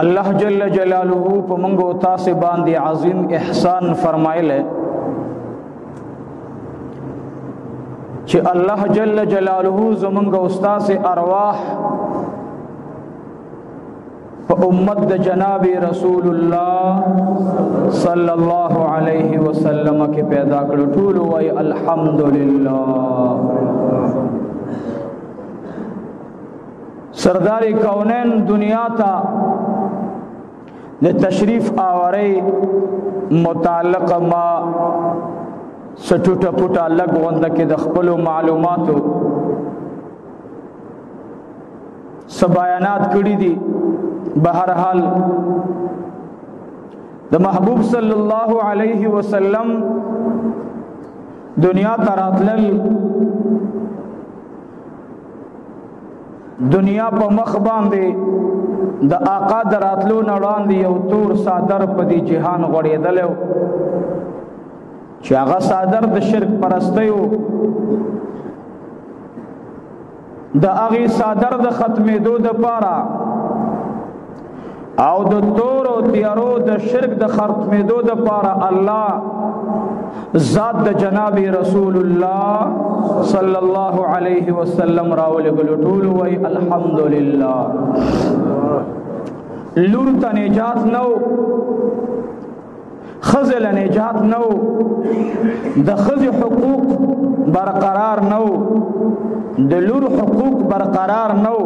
الله جل جلاله په موږ او تاسو باندې عظیم احسان فرمایلی چې الله جل جلاله زمونږ او تاسو ارواح په امت د جناب رسول الله صلی الله علیه وسلم کې پیدا کړو. ټول وای الحمدلله. سردار کونین دنیا ته د تشریف آوري متعلق ما سټوټه پټه لګ غونډه کې د خپل معلوماتو سبایانات کړی دي. بهرحال د محبوب صلی الله علیه وسلم دنیا ته راتلل، دنیا په مخ باندې د آقا د راتلو نه وړاندې یو تور څادر په دې جهان غوړېدلی و چې هغه څادر د شرک پرستۍ و. د هغې څادر د ختمېدو دپاره او د تور او تیارو د شرک د ختمېدو دپاره الله ذات د جناب رسول الله صلی الله علیه وسلم راولېږلو. ټول وای الحمدلله. لور ته نجات نو، ښځې له نجات نو، د ښځې حقوق برقرار نو، د لور حقوق برقرار نو،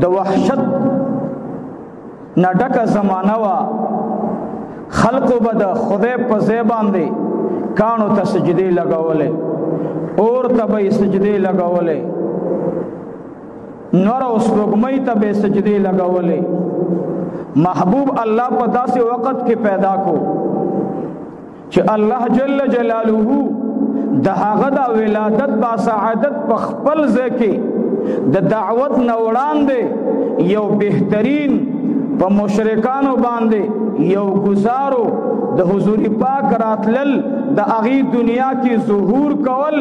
د وحشت نه ډکه زمانه وه. خلقو به د خدای په ځای باندې کاڼو ته سجدې لګولې، اور ته به یې سجدې لګولې، نور او سپوږمۍ ته به یې سجدې لګولې. محبوب الله په داسې وخت کې پیدا کو چې الله جل جلاله د هغه د ولادت با سعادت په خپل ځای کې د دعوت نه وړاندې یو بهترین په مشرکانو باندې یو گزارو د حضور پاک راتلل، د هغې دنیا کې ظهور کول،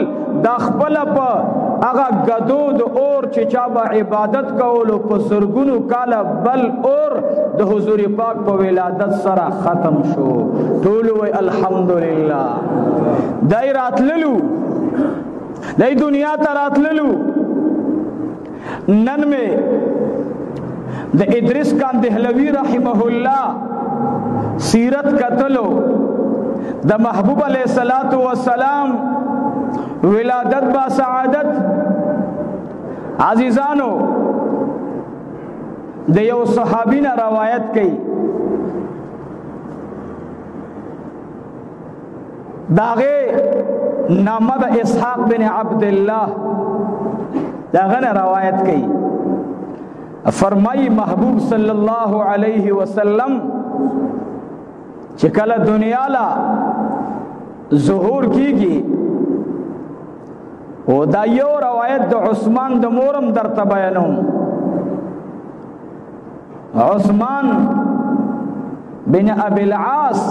د خپل په هغه ګدو د اور چې چا به عبادت کولو په زرګونو کاله بل اور د حضور پاک په ولادت سره ختم شو. ټول وای الحمدلله. دای راتللو، دای دنیا ته راتللو. نن مې د ادریس کان دهلوی رحمه الله سیرت قتلو، د محبوب علیه الصلاۃ والسلام ولادت با سعادت. عزیزانو د یو صحابي نه روایت کړي، داغه نامه د اسحاق بن عبد الله، داغه نه روایت کړي، فرمای محبوب صلی الله علیه وسلم چې کله دنیا لا ظهور کیږي، او دا یو روایت د عثمان د مورم درته بیانوم. عثمان بن ابي العاص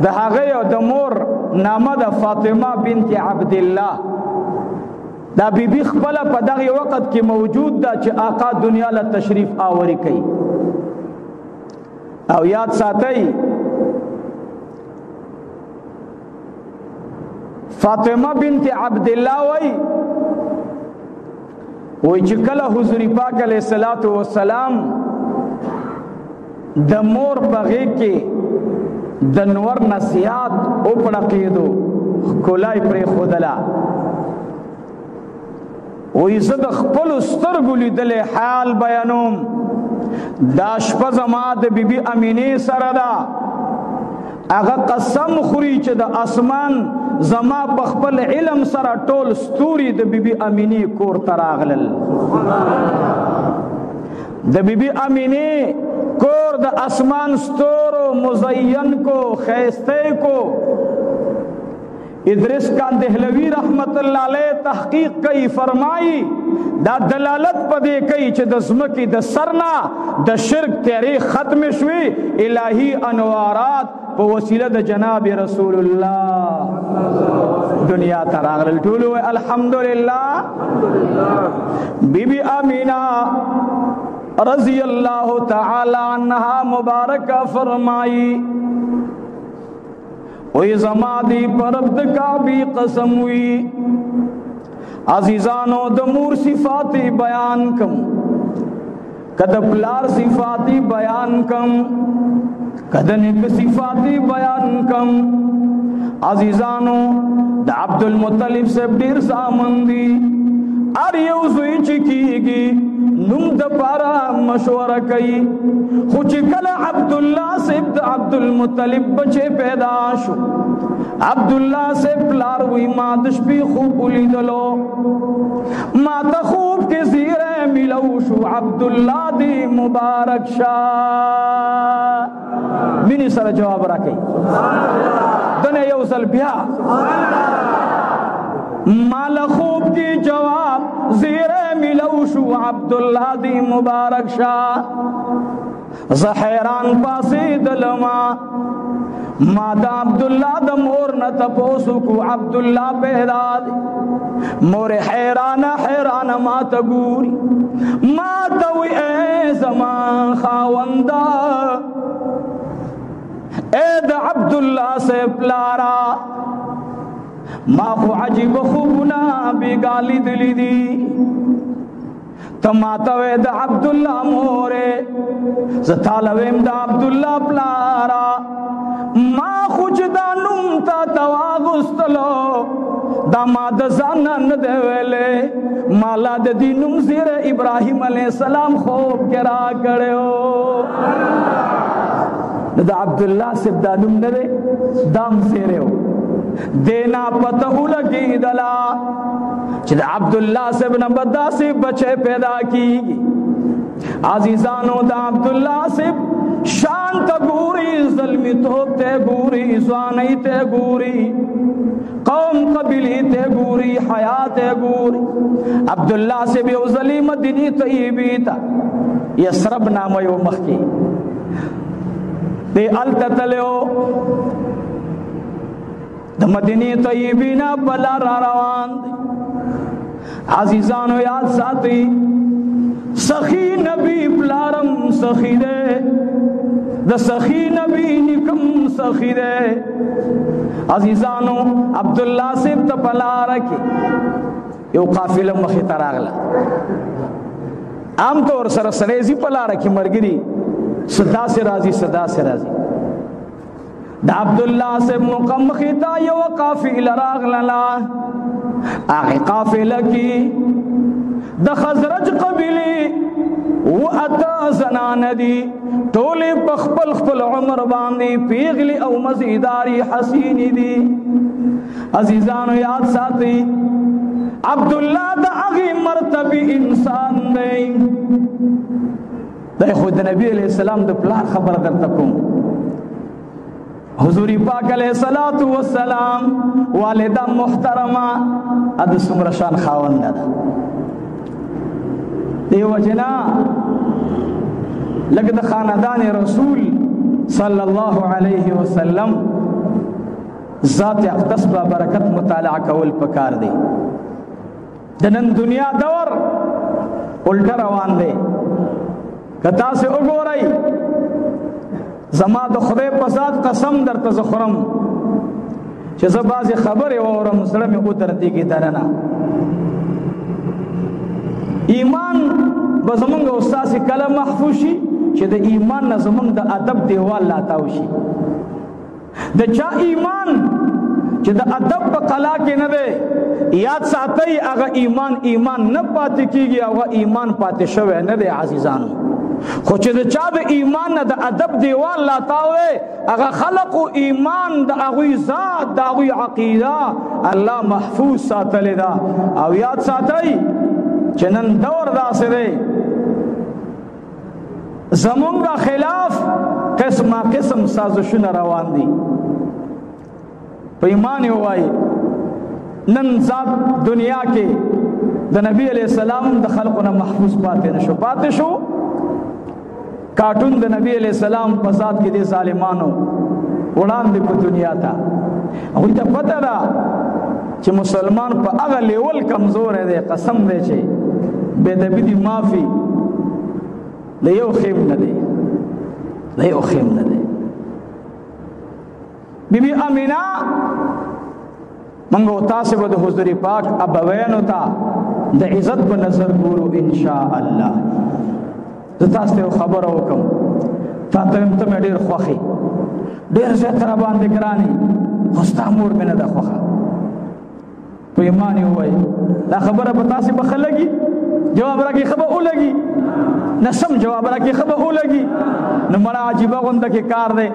د هغه د مور نامه د فاطمه بنت عبد الله. دا بی بی خپل په دغه وخت کې موجود ده چې آقا دنیا له تشریف آوری کوي. او یاد ساتئ فاطمه بنت عبد الله وای وای چې کله حضور پاک علیه الصلاۃ والسلام د مور په غېږ کې د نور نصیحت او پړقېدو، ښکلای پرې ښودله. وایي زه د خپلو سترګو لیدلی حال بیانوم، دا شپه زما د بیبي امینې سره ده. هغه قسم خوري چې د اسمان زما په خپل علم سره ټول ستوري د بیبي امینې کور ته راغلل. د بیبي امینې کور د اسمان ستورو مزین کو، ښایسته کو. ادریس کان دهلوی رحمت الله علیه تحقیق کوي، فرمایي دا دلالت پدې کوي چې د ځمکې د سرنا د شرک تیارې ختم شوې، الهي انوارات په وسیله د جناب رسول الله دنیا ته راغلل. ټول وای الحمدلله. بی بی امینا رضی الله تعالی عنها مبارک فرمائی، وی زما دی پرب د کعبی قسم وی۔ عزیزانو د مور صفات بیان کم، کد پلار صفات بیان کم، کد نیک صفات بیان کم۔ عزیزانو د عبد المطلب صاحب ډیر زامن دي، ار یو زوی چې کیږي نوم د پاره مشوره کوي، خو چې کله عبد الله صاحب د عبد المطلب بچی پیدا شو، عبد الله صاحب پلار وی ما د شپې خوب ولیدلو، ما ته خوب کې زیری میلو شو، عبد الله دی مبارک شه۔ مینې سره جواب راکړئ دنه یو ځل بیا۔ مال خوب کی جواب زیرے ملو شو، عبداللہ دی مبارک شاہ۔ زه حیران پاسې دلما، ما د عبدالله د مور نه تپوس وکړو، عبدالله پیدا دی۔ مور حیران حیران ما ته ګوري، ما ته وایي ای زما خاونده، اے د عبدالله صاحب پلاره، ما خو عجیب خوبونه بیګا لیدلي دي، ته ما ته وایې د عبدالله مورې، زه تاله وایم د عبدالله پلاره، ما خو چې دا نوم تا ته واغوستلو، دا ما د ځان نه نه دی ویلی، ما لا د دې نوم زیری ابراهیم علیه السلام خوب کې راکړی و۔ نو د عبدالله صاحب دا نوم نه دی، دا هم زیری و۔ دینا پته ولګېدله چې د عبدالله صاحب نه به داسې بچی پیدا کیږي۔ عزیزانو د عبدالله صاحب شان ته ګوري، زلمیتوب ته ګوري، ځوانۍ ته ګوري، قوم قبیلې ته ګوري، حیا ته ګوري۔ عبدالله صاحب یو ځلې مدینې طیبې ته یثرب نامه یو مخکې دی هلته تللی و، د مدینې طیبې نه په لار را روان دی۔ عزیزانو یاد ساتئ، سخی نبی پلارم سخی دی، د سخی نبی نیکم سخی دی۔ عزیزانو عبدالله صاحب ته په لاره کې یو قافله مخې ته راغله، عام طور سره سړی ځي په لاره کې ملګري څه داسې راځي څه داسې راځي۔ د عبدالله صاحب مقام مخې ته یوه قافله راغله، هغې قافله کې د خزرج قبیلې و اته زنانه دي، ټولې په خپل خپل عمر باندې پیغلې او مزیدارې حسینې دي۔ عزیزانو یاد ساتئ، عبدالله د هغې مرتبې انسان دی۔ دی خو د نبی علیہ السلام د پلار خبره درته کوم۔ حضور پاک علیہ الصلوۃ والسلام والده محترمه د څومره شان خاونده ده۔ دی وجنا لږ د خاندان رسول صلی الله علیه وسلم ذات اقدس با برکت مطالعه کول پکار دی۔ د نن دنیا دور الټه روان دی۔ که تاسې وګورئ، زما د خدای په ذات قسم درته زه خورم چې زه بعضې خبرې واورم زړه مې ودردېږي دننه۔ ایمان به زمونږ او ستاسې کله محفوظ شي چې د ایمان نه زمونږ د ادب دیوال لا تاو شي۔ د چا ایمان چې د ادب په قلا کې نه دی، یاد ساتئ هغه ایمان ایمان نه پاتې کیږي، هغه ایمان پاتې شوی نه دی عزیزانو۔ خو چې د چا د ایمان نه د ادب دیوال لا تاو دی، هغه خلق او ایمان د هغوی ذات د هغوی عقیده الله محفوظ ساتلې ده۔ او یاد ساتئ چې نن دور داسې دی، زمونږ خلاف قسمه قسم سازشونه روان دي۔ په ایمان یې ووایي، نن ذات دنیا کې د نبی علیہ السلام د خلقو نه محفوظ پاتې نه شو، پاتې شو کارټون د نبی علیہ السلام په ذات کې د ظالمانو وړاندې په دنیا ته. هغوی ته پته ده چې مسلمان په هغه لیول کمزوری دی، قسم دی چې بې ادبي دي معافي، د یو خیم نه دی، د یو خیم نه دی. بی بی امینه موږ تاسو به د حضور پاک ابوینو ته د عزت په نظر ګورو ان شاء الله. زه تاسو ته خبره وکم، تا ته ته مې ډېر خوښي، ډېر زیات را باندې ګرانې، خو ستا مور مې نه ده خوښه. په ایمان یې ووایي، دا خبره به تاسې به ښه لګي؟ جواب راکړي ښه به ولګي؟ نه سم جواب راکړي ښه به ولګي؟ نو مړه عجیبه غونده کې کار دی.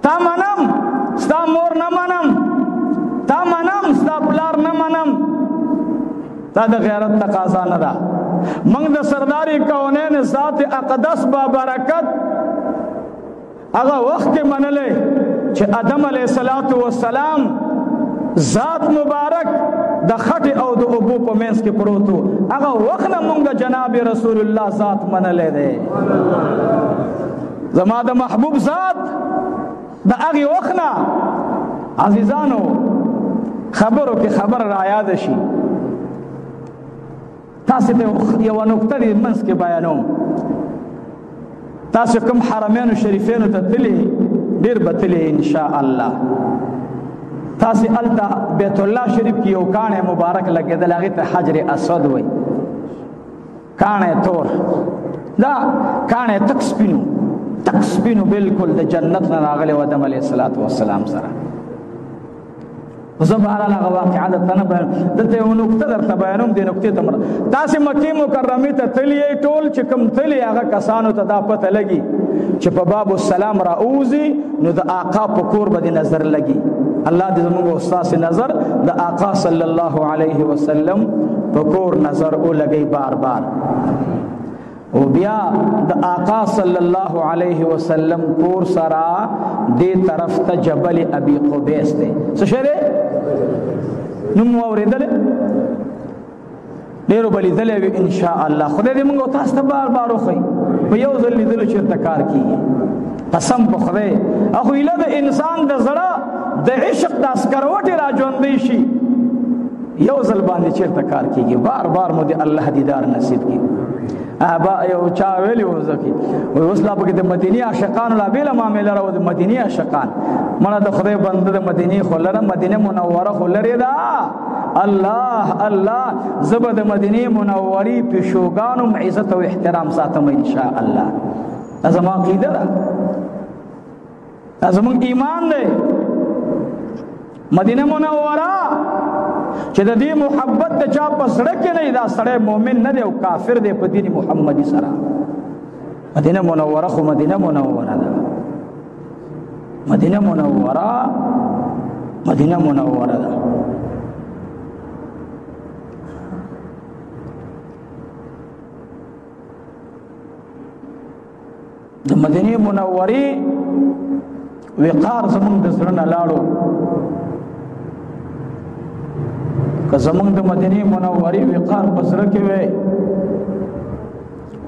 تا منم ستا مور نه منم، تا منم ستا پلار نه منم، دا د غیرت تقاضا نه ده. موږ د سرداری کونین ذات اقدس با برکت هغه وخت کې منلی چې آدم علیه الصلاة والسلام ذات مبارک د خټې او د اوبو په منځ کې پروت و، هغه وخت نه موږ د جناب رسول الله ذات منلی دی. زما د محبوب ذات د هغې وخت نه عزیزانو خبرو کې خبر را یاد شي. تاسو ته یوه نکته دې منځ کې بیانوم. تاسو کوم حرمینو شریفینو ته تللی، ډېر به تللی ان شاء الله. تاسو هلته بیت الله شریف کې یو کاڼی مبارک لګېدل، هغې ته حجر اسود وایي. کاڼی تور، دا کاڼی تک سپینو، تک سپینو، بالکل د جنت نه راغلی و آدم علیه الصلاة والسلام سره. زه بهرحال هغه واقعه درته نه بیانوم، دلته یوه نکته درته بیانوم، دې نکتې ته مر تاسې مکې مکرمې ته تللي یئ ټول، چې کوم تللي هغه کسانو ته دا پته لګي چې په باب السلام را اوځي نو د آقا په کور به دې نظر لګي. الله دې زموږ او ستاسې نظر د آقا صلی الله علیه وسلم په کور نظر ولګي بار بار. او بیا د آقا صلی الله علیه وسلم کور سره دې طرف ته جبل ابي قبیس دی. څه شی دی؟ نوم مو اورېدلی؟ ډېرو به لیدلی وي ان شاء الله. خدای دې موږ او تاسو ته بار بار وښیي، په یو ځل لیدلو چېرته کار کېږي. قسم په خدای، هغه ایله د انسان د زړه د عشق د سکروټې را ژوندی شي، یو ځل باندې چېرته کار کېږي. بار بار مو دې الله دیدار نصیب کړي. ابا یو چا ویلي و ځکه وایي اوس لا پکې د مدینې عاشقانو لا بېله معامله راوه. د مدینې عاشقان مړه د خدای بنده د مدینې خو لره، مدینه منوره خو لرې ده. الله الله، زه به د مدینې منورې پیشوګانو عزت او احترام ساتم ان شاء الله. دا زما عقیده ده، دا زموږ ایمان دی. مدینه منوره چې د دې محبت د چا په زړه کې نه، دا سړی مؤمن نه دی او کافر دی په دین محمدي سره. مدینه منوره خو مدینه منوره ده، مدینه منوره مدینه منوره ده. د مدینه منورې وقار زمونږ د زړه نه لاړو. که زمونږ د مدینې منورې وقار په زړه کې وی،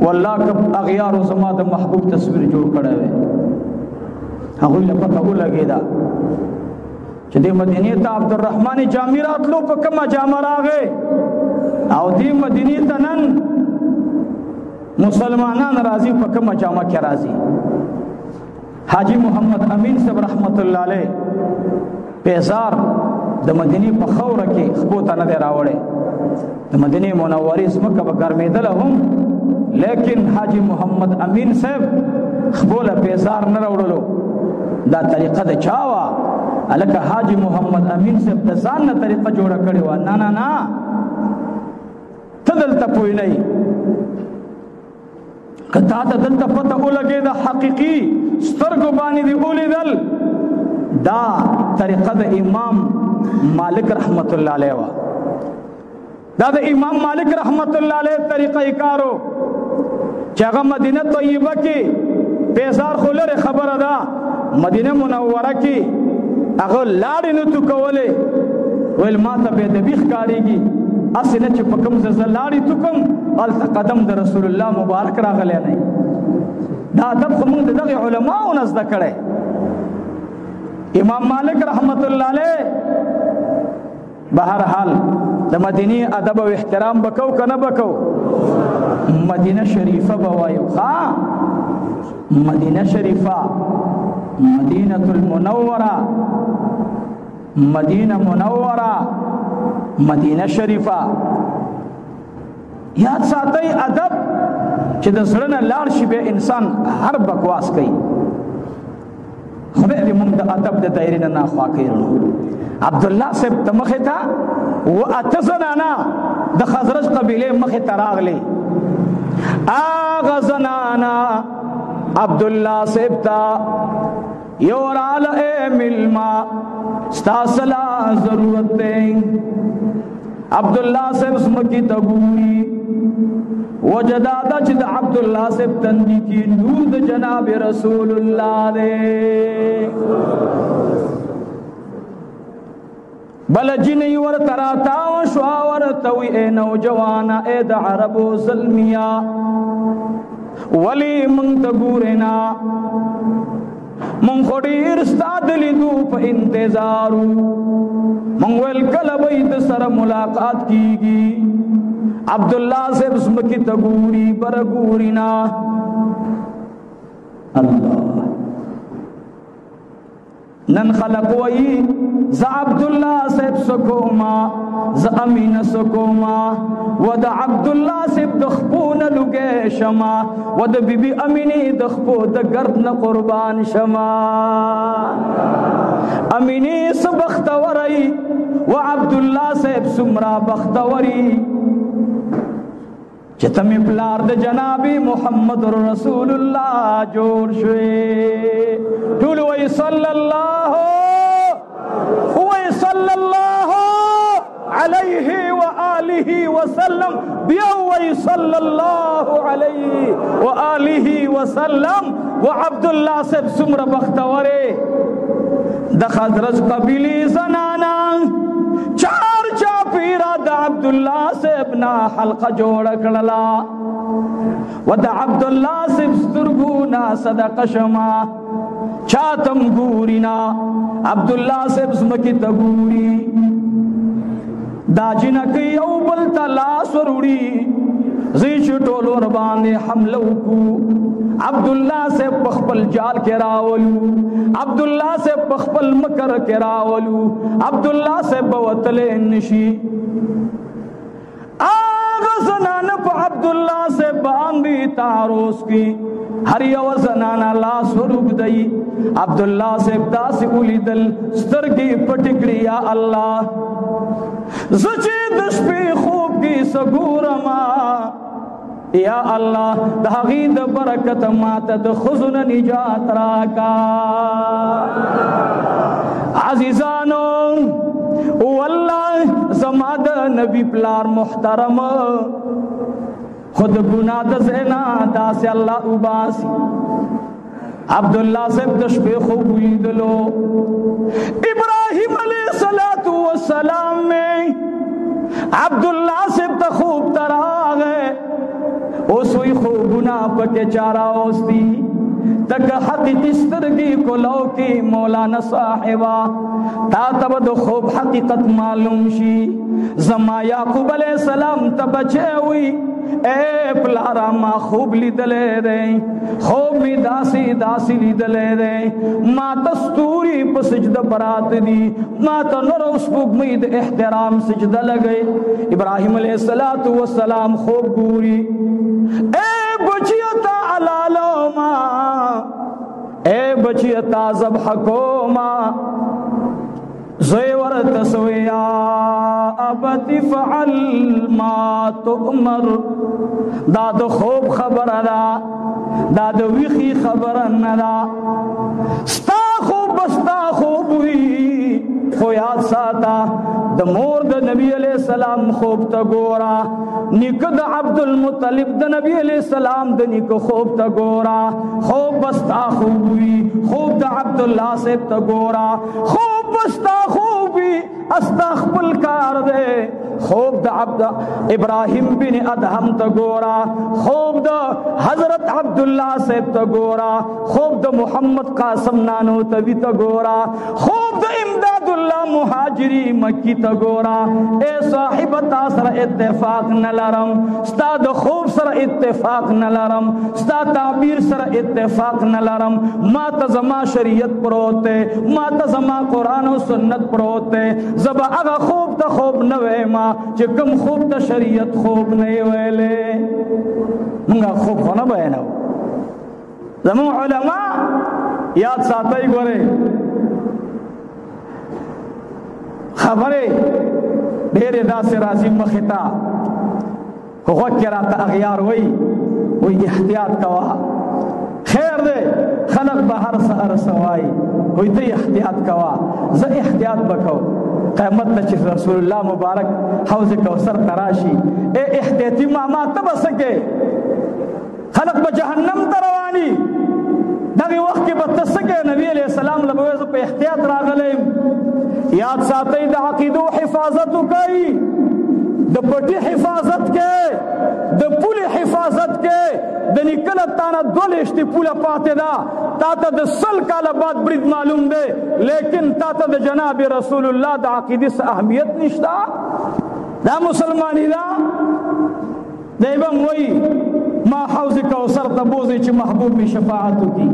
والله که اغیارو زما د محبوب تصویر جوړ کړی وی، هغوی له پته ولګېده چې دې مدینې ته عبدالرحمن جامي راتلو په کومه جامه راغی، او دې مدینې ته نن مسلمانان راځي په کومه جامه کې راځي. حاجی محمد امین صاحب رحمت الله علیه پیزار د مدینې په خاوره کې خپو ته نه دی راوړی. د مدینې منورې ځمکه به ګرمېدله هم، لیکن حاجی محمد امین صاحب خپو له پیزار نه راوړلو. دا طریقه د چا وه؟ هلکه حاجی محمد امین صاحب د ځان نه طریقه جوړه کړې وه. نه نه نه، ته دلته پوه نه یې. که تا ته دلته پته ولګېده، حقیقي سترګو باندې دې ولیدل، دا طریقه د امام مالک رحمت الله علیه وه. دا د امام مالک رحمت الله علیه طریقه کارو چې هغه مدینه طیبه کې پیزار خو لرې خبره ده، مدینه منوره کې هغه لاړې نه تو کولې، ویل ما ته بېادبي ښکارېږي، هسې نه چې په کوم ځای زه لاړې تو کوم، هلته قدم د رسول الله مبارک راغلی نه. دا ادب خو موږ د دغې علماو نه زده کړی. امام مالک رحمت الله علیه بهر حال د مدینې ادب او احترام بکو که نه بکو؟ مدینه شریفه به وایو. ښه، مدینه شریفه، مدینة المنوره، مدینه منوره، مدینه شریفه. یاد ساتئ ادب چې د زړه نه لاړ شي بیا انسان هر بکواس کوي. خدای دې موږ د ادب د دایرې نه ناخوا کوي. عبدالله صاحب ته مخې ته و اته زنانه د خزرج قبیلې مخې ته راغلې. هغه زنانه عبدالله صاحب ته یو راله، ای مېلمه ستا سلا ضرورت دی. عبدالله صاحب ځمکې ته ګوري، وجه دا ده چې د عبدالله صاحب تندي کې نور د جناب رسول الله دی. بله جینۍ ورته راتاوه شوه، ورته وایي ای نوجوانه، ای د عربو زلمیا، ولې موږ ته ګورې نه؟ موږ خو ډېر ستا د لیدو په انتظار وو، موږ ویل کله به یې د سره ملاقات کیږي. عبدالله صاحب ځمکې ته ګوري، بره ګوري نه. الله، نن خلق وایي زه عبدالله صاحب څه کومه، زه امینه څه کومه، و د عبدالله صاحب د خپو نه لوګی شمه، و د بیبي امینې د خپو د ګرد نه قربان شمه. امینې څه بختوری، و عبدالله صاحب څومره بختوری چې ته مې پلار د جناب محمد رسول الله جوړ شوې. ټول وایي صلی الله، وایي صلی الله علیه وآله وسلم، بیا وایي صلی الله علیه وآله وسلم. و عبدالله صاحب څومره بختورې، د خزرج قبیلې زنانه چار چاپیرا د عبدالله صاحب نه حلقه جوړه کړله. و د عبدالله صاحب سترګو نه صدقه شمه، چاتم ګوري نه. عبدالله صاحب ځمکې ته ګوري، دا جینکۍ یو بل ته لاس وروړي، زه چې ټول ورباندې حمله وکړو. عبدالله صاحب په خپل جال کې راولو، عبدالله صاحب په خپل مکر کې راولو، عبدالله صاحب به وتلی نشي. هغه زنانه په عبدالله صاحب باندې تعرض کړي، هر یوه زنانه لاس وروږدوي. عبدالله صاحب داسې ولیدل، سترګې پټې کړې، یا الله زه چې د شپې خوب کې څه ګورمه، یا الله د هغې د برکت ما ته د ښځو نه نجات راکا. عزیزانو، والله زما د نبی پلار محترم خود ګناه د زینا داسې الله وباسي. عبدالله صاحب د شپې خوب ولیدلو، ابراهیم علیه الصلاة والسلام مې عبدالله صاحب ته خوب ته راغی. اوس وایي خوبونه پکې چا راوستي، تک حقیقي سترګې کولو کې مولانا صاحبه تا ته به د خوب حقیقت معلوم شي. زما یعقوب علیه السلام ته بچی وي، اے پلارا ما خوب لیدلی دی، خوب مې داسې داسې لیدلی دی، ما ته ستوري په سجده پراته دي، ما ته نور او سپوږمۍ د احترام سجده لګی. ابراهیم علیه الصلاة والسلام خوب ګوري، اے بچیه تا حلالو ما، اے بچیه تا ذبح کوما، زوی ورته سوی یا ابت فعل ما تؤمر. دا د خوب خبره ده، دا د ویښې خبره نه ده. ستا خوب به ستا خوب وي، خو یاد ساته د مور د نبی علیہ السلام خوب ته ګوره، نیکه د عبدالمطلب د نبی علیہ السلام د نیکه خوب ته ګوره، خوب به ستا خوب وي، خوب د عبدالله صاحب ته ګوره، خوب به ستا خوب وي، استا خپل کار دی. خوب د عبد ابراهیم بن ادهم ته ګوره، خوب د حضرت عبدالله صاحب ته ګوره، خوب د محمد قاسم نانوتوي ته ګوره، خوب د امداد الله مهاجری مکی ته ګوره، اے صاحب تا سره اتفاق نه لرم، ستا د خوب سره اتفاق نه لرم، ستا تعبیر سره اتفاق نه لرم، ما ته زما شریعت پروت دی، ما ته زما قرآن او سنت پروت دی، زه به هغه خوب ته خوب نه وایم چې کوم خوب ته شریعت خوب نه ویلی. مونږ خوب خو نه بیانوو. زموږ علما یاد ساتئ، ګورئ خبرې ډېرې داسې راځي مخې ته، خو غوږ کې راته اغیار وایي، وایي احتیاط کوه، خیر دی، خلق به هر څه هر څه وایي، وایي ته احتیاط کوه، زه احتیاط به کوم. قیامت ته چې رسول الله مبارک حوض کوثر ته راشي، ای احتیاطي ماما ته به څه کوې؟ خلق به جهنم ته رواني، دغه وخت کې به ته څه کوې؟ نبي علیه السلام له به وایي زه په احتیاط راغلی یم. یاد ساتئ، د عقیدو حفاظت وکړئ، د پټي حفاظت کې، د پولې حفاظت کې. د نیکله تانه دوه لېشتې پوله پاتې ده، تا ته د 100 کاله بعد برید معلوم دی، لیکن تا ته د جناب رسول الله د عقیدې څه اهمیت نشته. دا مسلماني ده. دی به هم وایي ما حوض کوثر ته بوځئ چې محبوب مې شفاعت وکړي.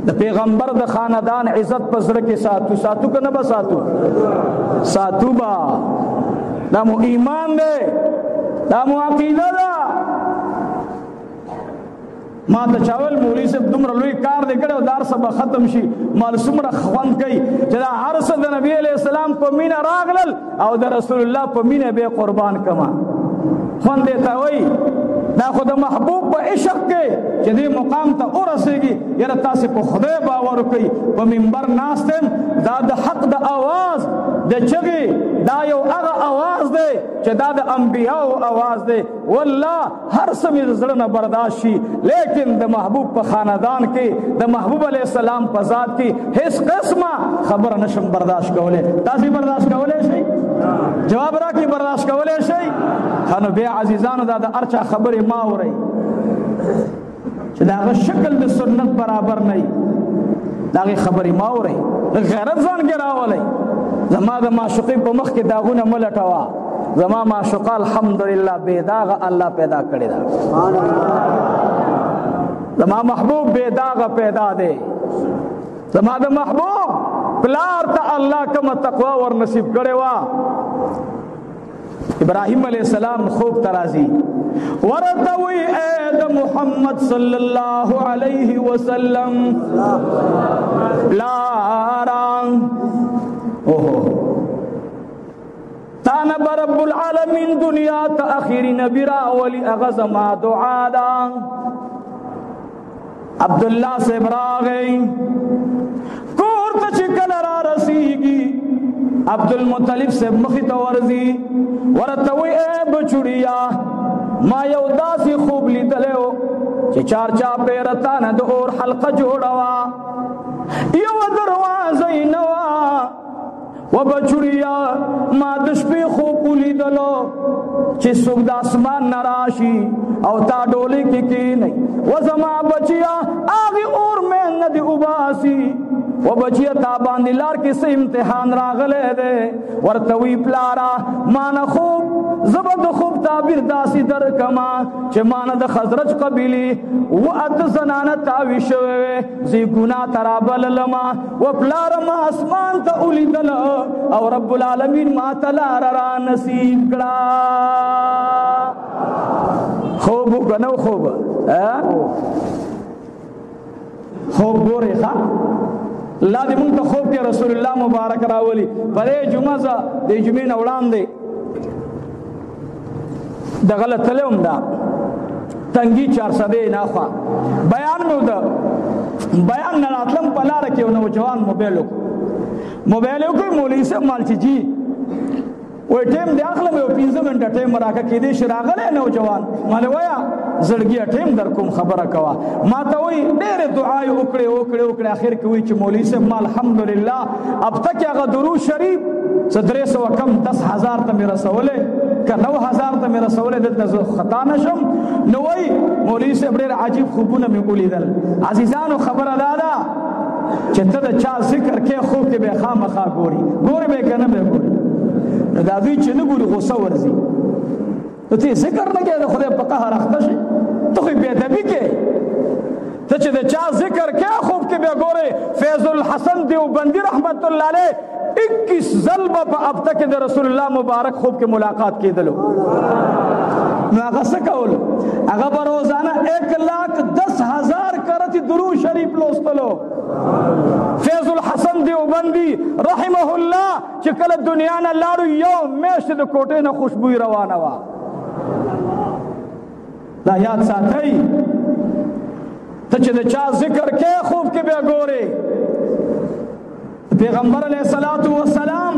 د پیغمبر د خاندان عزت په زړه کې ساتو، ساتو که نه به ساتو؟ ساتو به. دا مو ایمان دی، دا مو عقیده ده. ما ته چاول مولوي صاحب دومره لوی کار دی کړی او دا هر څه به ختم شي، مال څومره خوند کوي چې دا هر څه د نبي علیه السلام په مینه راغلل او د رسول الله په مینه به قربان کما. خوند یې ته وایي دا خو د محبوب په عشق کې چې دې مقام ته ورسېږي. یاره تاسې په خدای باور وکړئ، په منبر ناست یم، دا د حق د اواز د چغې دا یو هغه اواز دی چې دا د انبیاو اواز دی. والله هر څه مې د زړه نه برداشت شي، لیکن د محبوب په خاندان کې، د محبوب علیه السلام په ذات کې هیڅ قسمه خبره نشم برداشت کولی. تاسې برداشت کولی شئ؟ جواب راکړئ، برداشت کولی شئ؟ ښه نو بیا عزیزانو دا د هر چا خبرې ما اورئ چې د هغه شکل د سنت برابر نه وي، د هغې خبرې ما اورئ، غیرت ځان کې راولئ. زما د معشوقې په مخ کې داغونه مه لټوه، زما معشوقه الحمدلله بې داغه الله پیدا کړې ده، زما محبوب بې داغه پیدا دی. زما د محبوب پلار ته الله کومه تقوا ور نصیب کړې وه. ابراهیم علیه السلام خوب ته راځي، ورته وایي ای د محمد صلی الله علیه وسلم پلاره، اوهو تا نه به رب العالمین دنیا ته اخري نبي راولي، هغه زما دعا ده. عبدالله صاحب راغی، کور ته چې کله را رسېږي، عبدالمطلب صاحب مخې ته ورځي، ورته وایي ای بچوړیا، ما یو داسې خوب لیدلی و چې چار چاپېره تا نه د اور حلقه جوړه وه، یوه دروازه یې نه وه. و بچوړیا، ما د شپې خوب ولیدلو چې څوک د اسمان نه راشي او تا ډولۍ کې کښېنئ. و زما بچیا، هغې اور مې نه دې وباسي. و بچیا، تا باندې لار کې څه امتحان راغلی دی؟ ورته وایي پلاره، ما نه خوب، زه به د خوب تعبیر داسې درکما چې ما نه د خزرج قبیلې اووه اته زنانه تاوي شوې وې، زه یې ګناه ته رابللمه. و پلاره، ما اسمان ته ولیدل او رب العالمین ما ته لاره را نصیب کړه. خوب وکړه نه خوب؟ خوب ګورې ښه؟ الله دې مونږ ته خوب کې رسول الله مبارک راولي. په دې جمعه زه د جمعې نه وړاندې دغه له تللی وم، دا تنګي چارسدې نه خوا بیان مې وده، بیان نه راتلم په لاره کې یو نوجوان موبایل وکړو، موبایل یې وکړ، مولوي صاحب مال چې جي وایي ټایم دې اخلم، یو 5 منټه ټایم راکړه، کېدای شي راغلی نوجوان. ما له وایه زړګیه ټایم در کوم، خبره کوه. ما ته وایي ډېرې دعایې وکړې وکړې وکړې، اخر کې وایي چې مولوي صاحب ما الحمدلله اب تک هغه درود شریف څه 300 کم 10,000 ته مې رسولی، که 9,000 ته مې رسولی، دلته زه خطا نه شم. نو وایي مولوي صاحب ډېر عجیب خوبونه مې ولیدل. عزیزانو خبره دا ده چې ته د چا ذکر کې خوب کې به خامخا ګوري، ګوري به که نه به ګوري. نو دا دوی چې نه ګوري غوسه ورځي، نو ته ذکر نه کوې د خدای په قهر اخته شې، ته خو یې بېادبي کوې. ته چې د چا ذکر کې خوب کې به ګورې. فیض الحسن دیوبندي رحمت الله علیه 21 ځل به په هفته کې د رسول الله مبارک خوب کې ملاقات کېدلو. نو هغه څه کولو؟ هغه به روزانه 1,10,000 کرتې درود شریف لوستلو. فیض الحسن دیوبندي رحمه الله چې کله دنیا نه لاړو یو میاشت د کوټې نه خوشبویي روانه وه. دا یاد ساتئ، ته چې د چا ذکر کې خوب کې بیا ګورې. پیغمبر علیه الصلاة والسلام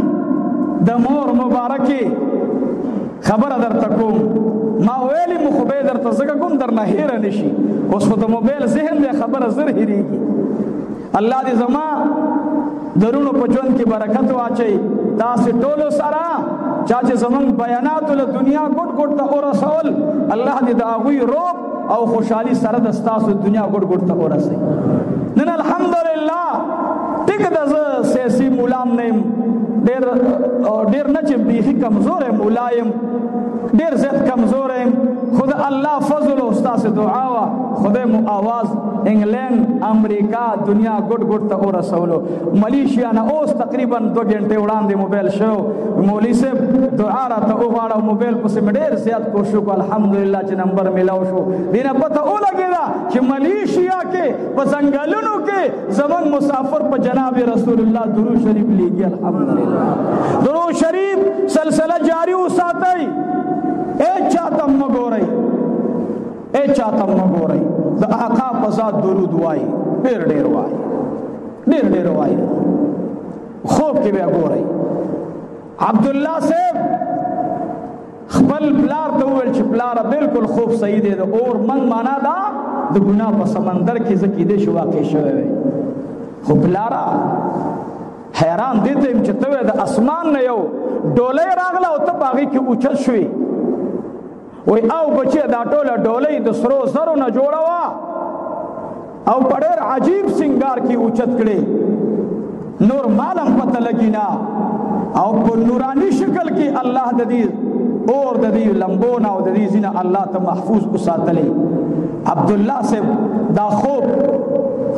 د مور مبارکې خبره درته کوم، ما ویلي مو خو به یې درته ځکه کوم درنه هېره نه شي. اوس خو د موبایل ذهن دی، خبره زر هېرېږي. الله دې زما درونو په ژوند کې برکت واچوي. تاسې ټولو سره چا چې زمونږ بیاناتو له دنیا ګوټ ګوټ ته ورسول، الله دې د هغوی روب او خوشحالي سره د ستاسو دنیا ګوټ ګوټ ته ورسوي. نن الحمدلله ټیک ده، زه سیاسي مولام نه یم، ډېر ډېر نه چې بیخي کمزوری مولا یم، ډېر زیات کمزوری یم، خو د الله فضل او ستاسې دعا وه، خدای مو آواز انګلند، امریکا، دنیا ګوټ ګوټ ته ورسولو. ملیشیا نه اوس تقریبا 2 ګنټې وړاندې موبایل شو، مولوي صاحب دعا راته وغواړه او موبایل پسې مې ډېر زیات کوشش وکړو، الحمدلله چې نمبر میلاو شو. دې نه پته ولګېده چې ملیشیا کې په ځنګلونو کې زموږ مسافر په جناب رسول الله درود شریف لیږي. الحمدلله درود شریف سلسله جاری وساتئ، هېچا ته مه ګورئ، هېچا ته مه ګورئ. د آقا په ذات درود وایي، ډېر ډېر وایي، ډېر ډېر وایي، خوب کې بیا ګورئ. عبدالله صاحب خپل پلار ته وویل چې پلاره بالکل خوب صحیح دی، د اور من معنا دا د ګناه په سمندر کې زه کېدای شي واقع شوی وی. خو پلاره حیران دې ته یم چې ته وایې د اسمان نه یو ډولۍ راغله او ته په هغې کې اوچت شوې. وایي او بچیه دا ټوله ډولۍ د سرو زرو نه جوړه وه او په ډېر عجیب سنګار کې اوچت کړې، نور مال هم پته لګي نه، او په نوراني شکل کې الله د دې اور د دې لمبو نه او د دې ځینه الله ته محفوظ وساتلی. عبدالله صاحب دا خوب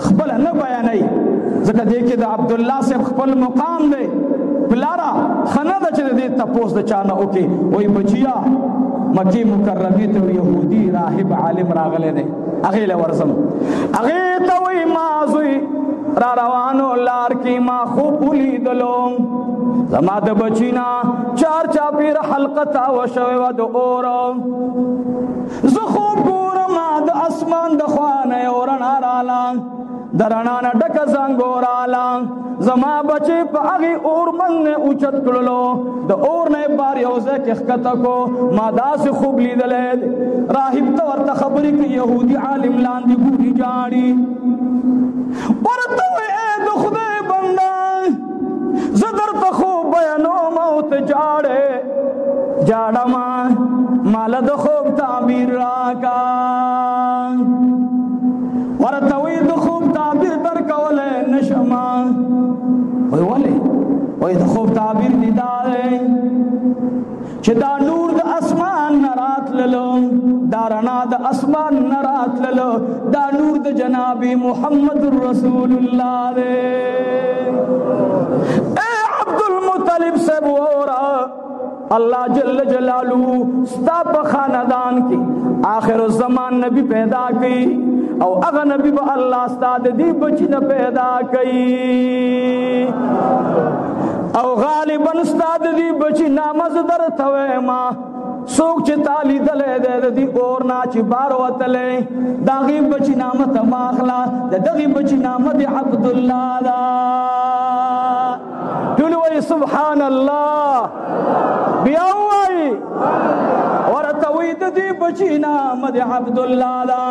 خپله نه بیانوي، ځکه دې کې د عبدالله صاحب خپل مقام دی. پلاره ښه نه ده چې د دې تپوس د چا نه وکړې. وایي بچیه مکې مکرمې ته یهودي راهب عالم راغلی دی، هغې له ورځم. هغې ته وایي ما زوی را روانو لار کې ما خوب ولیدلو، زما د بچی نه چار چاپېره حلقه تاوه شوې وه د اور، زه خوب ګورم د اسمان د خوا نه یو رڼا راله، د رڼا نه ډکه زنګو راله، زما بچی په هغې اور باندې اوچت کړلو، د اور نه یې بار یو ځای کې ښکته کو، ما داسې خوب لیدلی دی. راهب ته ورته خبرې کوي، یهودي عالم لاندې ګوري ژاړي، ورته وایي ای د خدای بنده، زه درته خوب بیانوم او ته ژاړې، ژاړه ماله د خوب تعبیر راکا. ورته وایي د خوب تعبیر درکولی نه شم. وایي ولې؟ وایي د خوب تعبیر دې دا دی چې دا نور د اسمان نه راتللو، دا رڼا د اسمان نه راتللو، دا نور د جناب محمد رسول الله دی. اے عبدالمطلب صاحب وره، الله جل جلاله ستا په خاندان کې آخر الزمان نبی پیدا کړي، او هغه نبی به الله ستا د دې بچی نه پیدا کړي، او غالبا ستا د دې بچی نامه زه درته وایم، څوک چې تا لیدلی دی د دې اور نه چې بار وتلی، د هغې بچي نامه ته مه اخله، د دغې بچي نامه د عبدالله ده. ټول وایي سبحان الله، بیا وایي ورته وایي د دې بچي نامه د عبدالله ده.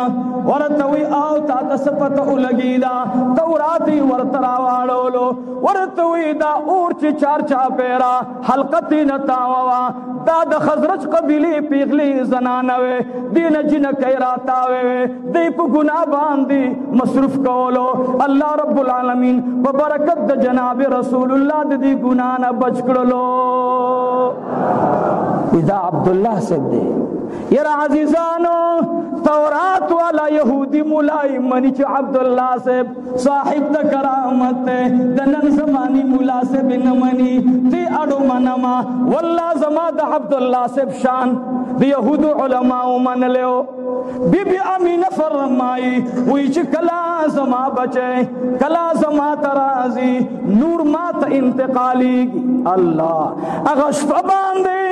ورته وایي او تا ته څه پته ولګېده؟ تورات یې ورته راواړولو. ورته وایي دا اور چې چار چاپېره حلقه ترې نه تاوه وه، دا د خزرج قبیلې پیغلې زنانه وې، دې نه جینکۍ راتاوې وې، دی په ګناه باندې مصروف کولو. الله رب العالمین په برکت د جناب رسول الله د دې ګناه نه بچ کړلو. دا عبدالله صاحب دی. یاره عزیزانو، تورات والا یهودي مولای مني چې عبدالله صاحب صاحب د کرامت دی، د نن زماني مولا صاحب نه مني. تی اړو منما والله زما د عبدالله صاحب شان د یهودو علماو منلیو. بی بی امینه فرمائی وی چې کلا زما بچی، کلا زما ترازی نور ما ته انتقالیږي. الله هغه شپه باندې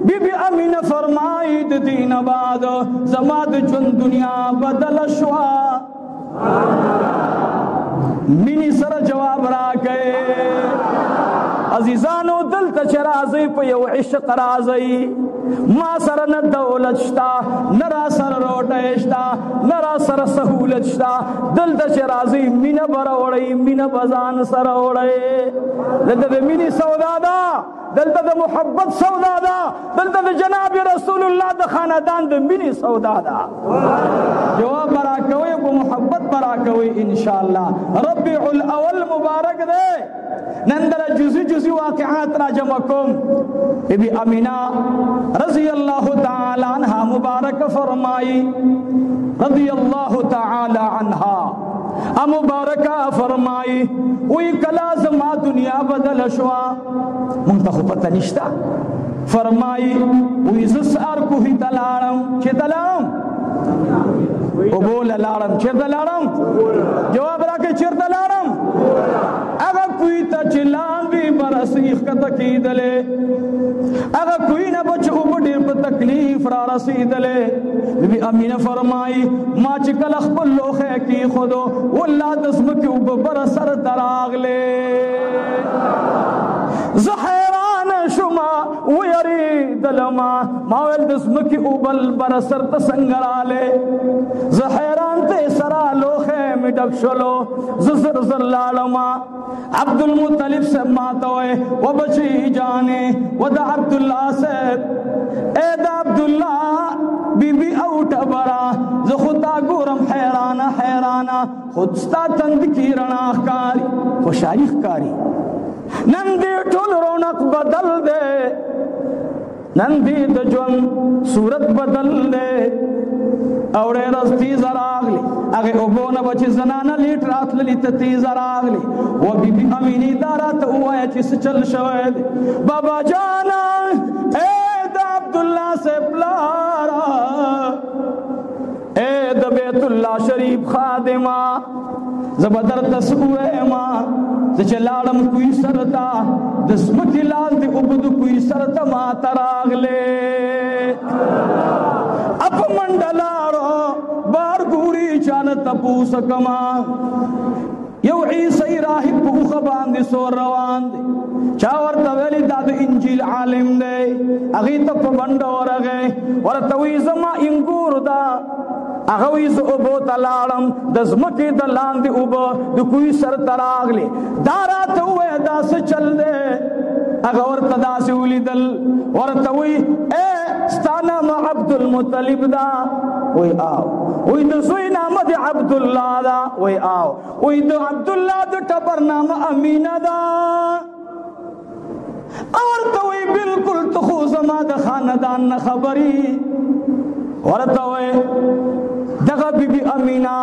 بی بی امینه فرمائی د دین بعد زما د ژوند دنیا بدل شوه. مینې سره جواب راکړئ عزیزانو. دلته چې راځئ په یو عشق راځئ. ما سره نه دولت شته، نه را سره روټۍ شته، نه را سره سهولت شته. دلته چې راځئ مینه به راوړئ، مینه به ځان سره وړئ. دلته د مینې سودا ده، دلته د محبت سودا ده، دلته د جناب رسول الله د خاندان د مینې سودا ده. جواب به راکوئ، په محبت به راکوئ انشاءالله. ربیع الاول مبارک دی. نن دره جزئی جزئی واقعات را جمع کوم. بی بی امینہ رضی اللہ تعالی عنہا مبارک فرمائی، رضی اللہ تعالی عنہا مبارکہ فرمائی وی کلا زما دنیا بدل شوا، مونږ ته خو پته نشته. فرمائی وی زه سهار کوهي ته لاړم، چېرته لاړم؟ اوبو له لاړم. چېرته لاړم؟ جواب راکړئ، چېرته لاړم؟ هغه کوهي ته چې لاندې به رسۍ ښکته کېدلې، هغه کوهي نه به چې اوبه ډېر په تکلیف را رسېدلې. بی بی امینه فرمایي ما چې کله خپل لوښی کېښودو، والله د ځمکې اوبه بره سر ته راغلې. زه حیران شوم، ویرېدلم. ما ویل د ځمکې اوبه بره سر ته څنګه رالې؟ زه حیران ته سره لوښی مې ډک شولو. زه زر زر لاړم. عبدالمطلب صاحب ما ته وایي و بچی جانې، و د عبدالله صاحب، ای د عبدالله بی بی او ټبره، زه خو تا ګورم حیرانه حیرانه، خو ستا تندي کې رڼا ښکاري، خوشحالي ښکاري. نن دې ټول رونق بدل دی، نن دې د ژوند صورت بدل دی. او ډېره ورځ تیزه راغلې، هغې اوبو نه به چې زنانه لیټ راتللې ته تیزه راغلې. و بی بی امینې دا راته ووایه چې څه چل شوی دی. بابا جانه، ای د عبدالله صاحب پلاره، ای د بیت الله شریف خادمه، زه به درته څه ووایم. زه چې لاړم کوی سر ته، د ځمکې لاندې اوبه د کوی سر ته ما ته راغلې. اپ منډه لاړو، بار ګوري چا نه تپوس کما. یو عیسی راهب په اوښه باندې سور روان دی. چا ورته ویلي دا د انجیل عالم دی. هغې ته په منډه ورغی، ورته وایي زما انګور ده. هغه وایي زه اوبو ته لاړم، د ځمکې د لاندې اوبه د کوی سر ته راغلې. دا راته ووایه دا څه چل دی؟ هغه ورته داسې ولیدل، ورته وایي ای ستا نامه عبدالمطلب ده؟ وایي آو. وایي د زوی نامه د عبدالله ده؟ وایي آو. وایي د عبدالله د ټبر نامه امینه ده؟ ورته وایي بالکل ته خو زما د خاندان نه خبرې. ورته وایي دغه بی بی امینه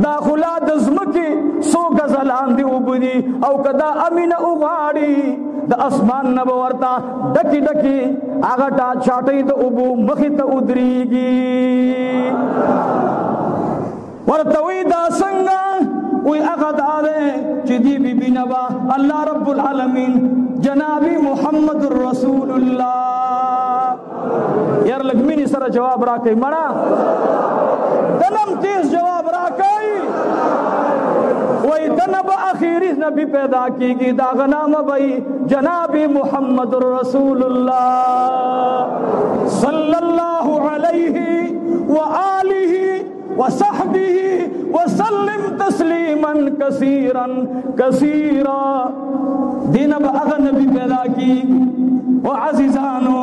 دا خو لا د ځمکې څو ګزه لاندې اوبه دي، او که دا امینه وغواړي د اسمان نه به ورته ډکې ډکې هغه چاټۍ د اوبو مخې ته ودرېږي. ورته وایي دا څنګه؟ وایي هغه دا دی چې دې بي بي نه به الله رب العالمین جناب محمد رسول الله. یار لږ مینې سره جواب راکړئ، مړه دنم تیز جواب راکړئ. وایي دنه به اخري نبی پیدا کیږي، دا غنامه به جناب محمد رسول الله صلی الله علیه وآله وصحبه وسلم تسلیما کثیرا کثیرا. دینه به هغه نبی پیدا کیږي. او عزیزانو،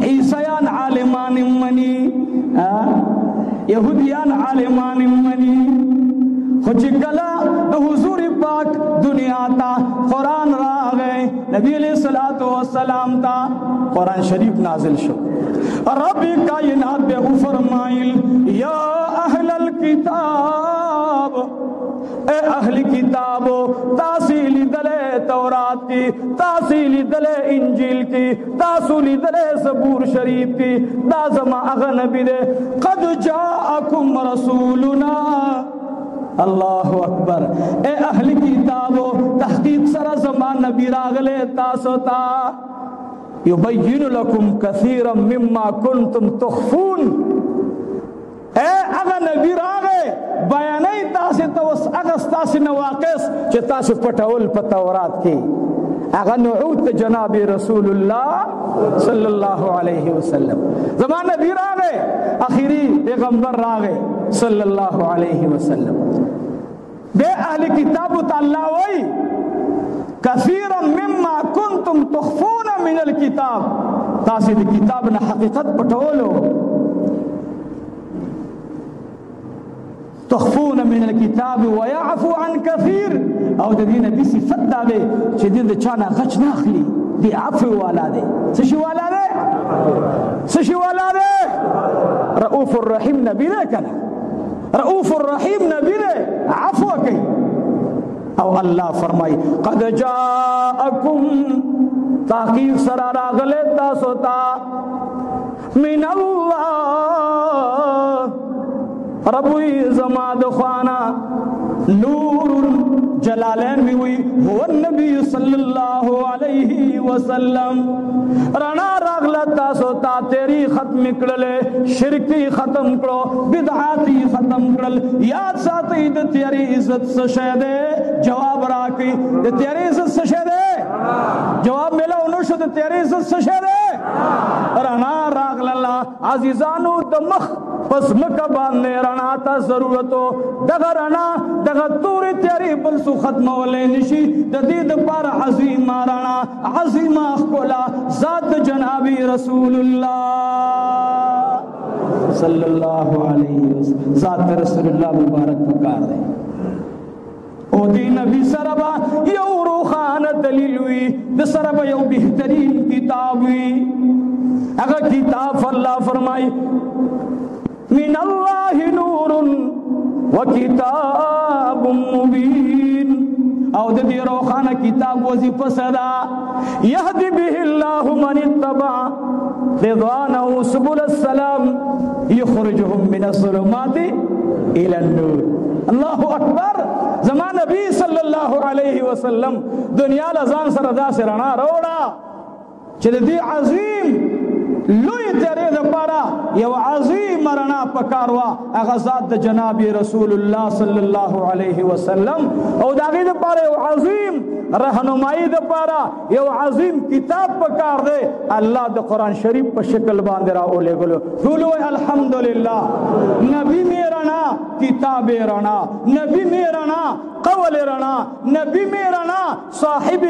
عیسیان عالمان منی، یهودیان عالمان منی، خو چې کله د حضور پاک دنیا ته قرآن راغی، نبی علیہ الصلوۃ والسلام ته قرآن شریف نازل شو، رب کائنات به فرمایل یا اهل الكتاب، اے اہل کتابو، تاسی لیدلے تورات کی، تاسی لیدلے انجیل کی، تاسو لیدلے زبور شریف کی، دا زما هغه نبی دی. قد جاءکم رسولنا. الله اکبر. اے اہل کتابو، تحقیق سره زما نبی راغلے تاسو ته، یبین لکم کثیرا مما کنتم تخفون. اے هغه نبی راغی بیانوي تاسې ته اوس هغه ستاسې نواقص چې تاسې پټول په تورات کې، هغه نعوت جناب رسول الله صلی الله علیه وسلم. زما نبی راغی، اخیری پیغمبر راغی صلی الله علیه وسلم. بے اہل کتاب ته الله وایي کثیرا مما کنتم تخفون من الكتاب، تاسې د کتاب نه حقیقت پټولو، تخفون من الكتاب ويعفو عن كثير. او د دې نبی صفت دا دی چې دې د چا نه غچ نه اخلي، دی عفو والا دی. څه شي والا دی؟ څه شي والا دی؟ رؤوف الرحیم نبی دی که نه؟ رؤوف الرحیم نبی دی، عفو کوي. او الله فرمایي قد جاءکم، تحقیق سره راغلی تاسو ته من الله، رب زما د خوانا نور جلالین وی وی هو النبی صلی الله علیه وسلم. رڼا راغله تاسو ته، تیری ختم کړلې، شرکی ختم کړو، بدعاتی ختم کړل. یاد ساتئ د تیری عزت څه شی دی؟ جواب راکړئ، د تیری عزت څه شی دی؟ جواب ملاو نو شو، د تیری عزت څه شی دی؟ رڼا راغله. عزیزانو، د مخ پس مکه باندې رڼا ته ضرورت، دغه رڼا دغه تورې تیارې بل څه ختمولی نشي. د دې دپاره عظیمه رڼا، عظیمه ښکلا ذات جناب رسول الله صلی الله علیه وسلم، ذات رسول الله مبارک پکار دی. او دی نبی سره به یو روښانه دلیل وي، د سره به یو بهترین کتاب وي. هغه کتاب الله فرمایي من الله نور وکتاب مبین. او د دې روښانه کتاب وظیفه څه ده؟ یهدی به الله من اتبع رضوانه سبل السلام یخرجهم من الظلمات الى النور. الله اکبر. زما نبی صلی الله علیه وسلم دنیا له ځان سره داسې رڼا راوړه چې د دې عظیم لوی تیارې دپاره یو عظیم رڼا پکار وه، هغه ذات د جناب رسول الله صلی الله علیه وسلم. او د هغې دپاره یو عظیم رهنمایي دپاره یو عظیم کتاب پکار دی. الله د قرآن شریف په شکل باندې را ولېږلو. ټول وایي الحمدلله. نبی مې رڼا، کتاب یې رڼا، نبی مې رڼا، قول رڼا، نبی مې رڼا، صاحب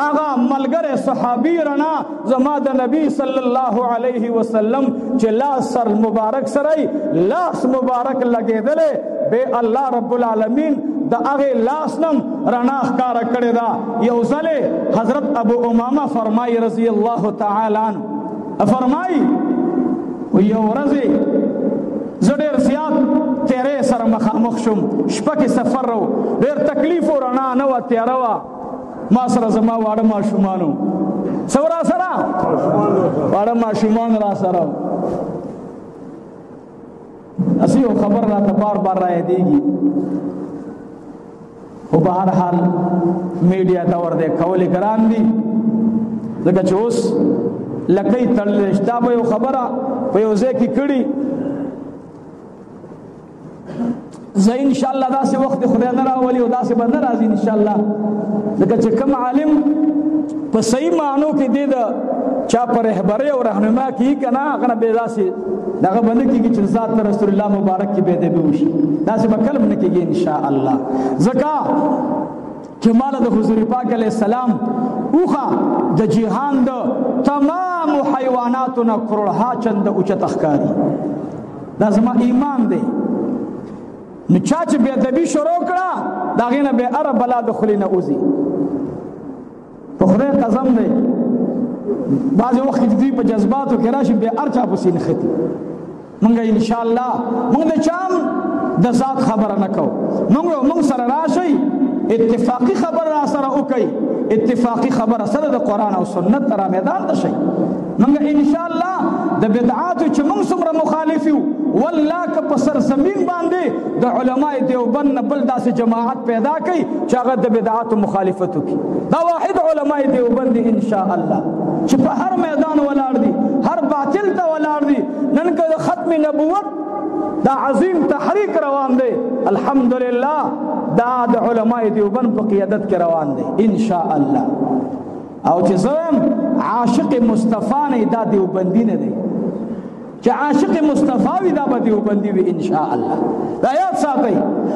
هغه ملګری صحابي رڼا. زما د نبی صلی الله علیه وسلم چې لاس سر مبارک سره لاس مبارک لګېدلی، به الله رب العالمین د هغې لاس نم رڼا ښکاره کړې ده. یو ځلې حضرت ابو امامه فرمایي رضی الله تعالی عنه، فرمایي یو ورځې زه ډېر زیات تیرې سره مخامخ شوم، شپه کې سفر و، ډېر تکلیف و، رڼا نه وه، تیاره وه. ما سره زما واړه ماشومانو، څه را سره واړه ماشومان را سره، هسې یو خبر راته بار بار را یادېږي، خو په هر حال میډیا ته ور دی کول یې ګران دي، ځکه چې اوس لکۍ تړلې شته. به یو خبره په یو ځای کې کړي، زه انشاءالله داسې وخت خدای نه راولي او داسې به نه راځي انشاءالله. ځکه چې کوم عالم په صحیح معنو کې دی د چا په رهبرۍ او رهنما کې که نه، هغه نه بیا داسې دغه به نه کېږي چې ذات رسول الله مبارک کې بې ادبي وشي، داسې به کله هم نه کېږي انشاءالله. ځکه چې ماله د حضور پاک علیه السلام اوښه د جهان د تمامو حیواناتو نه کروړها چنده اوچته ښکاري، دا زما ایمان دی. نو چا چې بې ادبي شروع کړه د هغې نه بیا هره بلا د خولې نه وځي. په خدای قسم دی، بعضې وخت کې دوی په جذباتو کې راشي بیا هر چا پسې نښتي. مونږ انشاءالله مونږ د چا هم د ذات خبره نه کوو، مونږ سره راشئ، اتفاقي خبره را سره وکئ، اتفاقي خبره سره د قرآن او سنت را میدان ته شئ. مونږ انشاءالله د بدعاتو چې مونږ څومره مخالف یو، والله که په سرزمین باندې د علماء دیوبند نه بل داسې جماعت پیدا کړي چې هغه د بدعاتو مخالفت وکړي، دا واحد علماء دیوبند دي انشاءالله چې په هر میدان ولاړ دي، هر باطل ته ولاړ دي. نن که د ختم نبوت دا عظیم تحریک روان دی، الحمدلله دا د علماء دیوبند په قیادت کې روان دی انشاءالله. او چې زه وایم عاشق مصطفی نه، دا دیوبندي نه دی، چې عاشق مصطفی وي دا به دیوبندي وي انشاءالله. دا یاد ساتئ،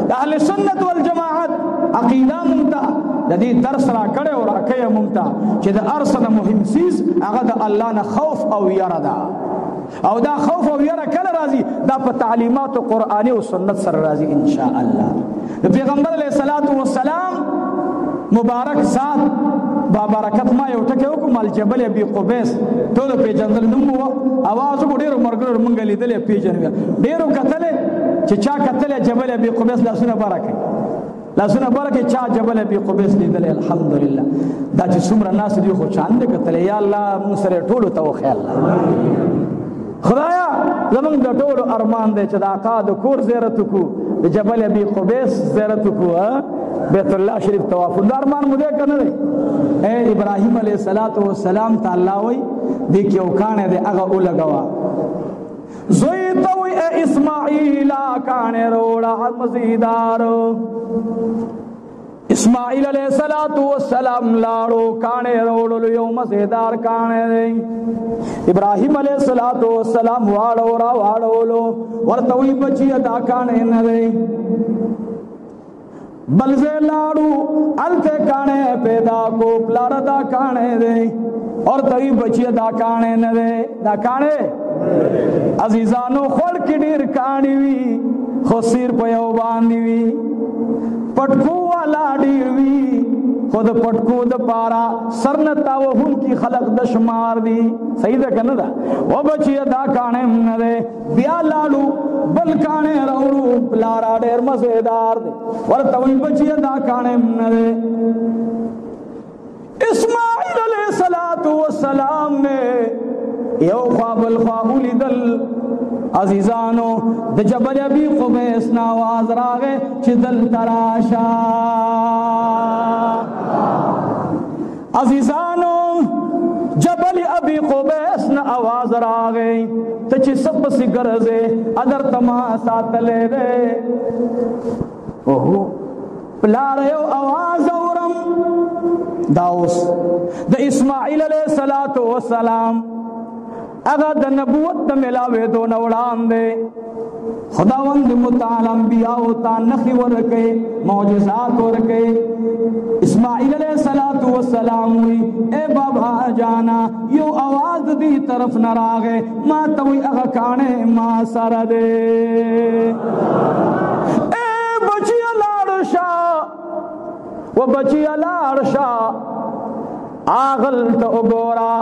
د اهل سنت والجماعت عقیده مونږ ته د دې درس را کړی او راکوي مونږ ته چې د هر څه نه مهم څیز هغه د الله نه خوف او یره ده. او دا خوف او یره کله راځي؟ دا په تعلیمات قرآني او سنت سره راځي انشاءالله. د پیغمبر علیه الصلاة والسلام مبارک ذات با برکت ما یو ټکی وکړم، الجبل ابي قبیس ټولو پېژندل، نوم مو اواز وکړو، ډېرو ملګرو مونږ لیدلی پېژنو، ډېرو کتلی چې چا کتلی جبل ابي قبیس لاسونه بره کوي، لاسونه بره کوي، چا جبل ابي قبیس لیدلی؟ الحمدلله. دا چې څومره ناست دي خو چا نه دی کتلی. یا الله مونږ سره ټولو ته وښیه الله. خدایا زمونږ د ټولو ارمان دی چې د آقا د کور زیارت وکړو، د جبل ابي قبیس زیارت وکړو، بیت الله شریف طواف. دا ارمان مو دی که نه دی؟ اے ابراهیم علیه الصلاة والسلام ته الله وایي دې کې یو کاڼی دی هغه ولګوه، زوی ته وایي اے اسماعیله کاڼی راوړه مزیدار. اسماعیل علیه الصلاة والسلام لاړو، کاڼی راوړلو، یو مزیدار کاڼی دی. ابراهیم علیه الصلاة والسلام واړو را واړولو، ورته وایي بچیه دا کاڼی نه دی، بل ځای لاړو هلته کاڼی پیدا کو، پلاره دا کاڼی دی، ورته وایي بچیه دا کاڼی نه دی، دا کاڼی. عزیزانو خوړ کې ډېر کاڼي وي خو سیر په یو باندې وي، پټکو والا ډېر وي خو د پټکو د پاره سر نه تاوهونکي خلق د شمار دي. صحیح ده که نه ده؟ و بچیه دا کاڼی هم نه دی. بیا لاړو بل کاڼی راوړو، پلاره ډېر مزیدار دی، ورته وایي بچیه دا کاڼی هم نه دی. اسماعیل علیه الصلاة والسلام نه یو خوا بل خوا ولیدل. عزیزانو د جبل ابي قبیس نه اواز راغی چې دلته راشه. عزیزانو جبل ابي قبیس نه اواز راغی، ته چې څه پسې ګرځې ادر ته ما ساتلی دی. اوهو پلار یو اواز اورم، دا اوس د اسماعیل علیه الصلاة والسلام هغه د نبوت د ملاوېدو نه وړاندې خداوند متعال انبیاء ته نښې ورکوي، معجزات ورکوي. اسماعیل علیه الصلاة والسلام وی اے بابا جانا یو اواز د دې طرف نه راغی، ما ته وی هغه کاڼی ما سره دی. اے بچیه لاړ شه، و بچیه لاړ شه، آغل ته وګوره،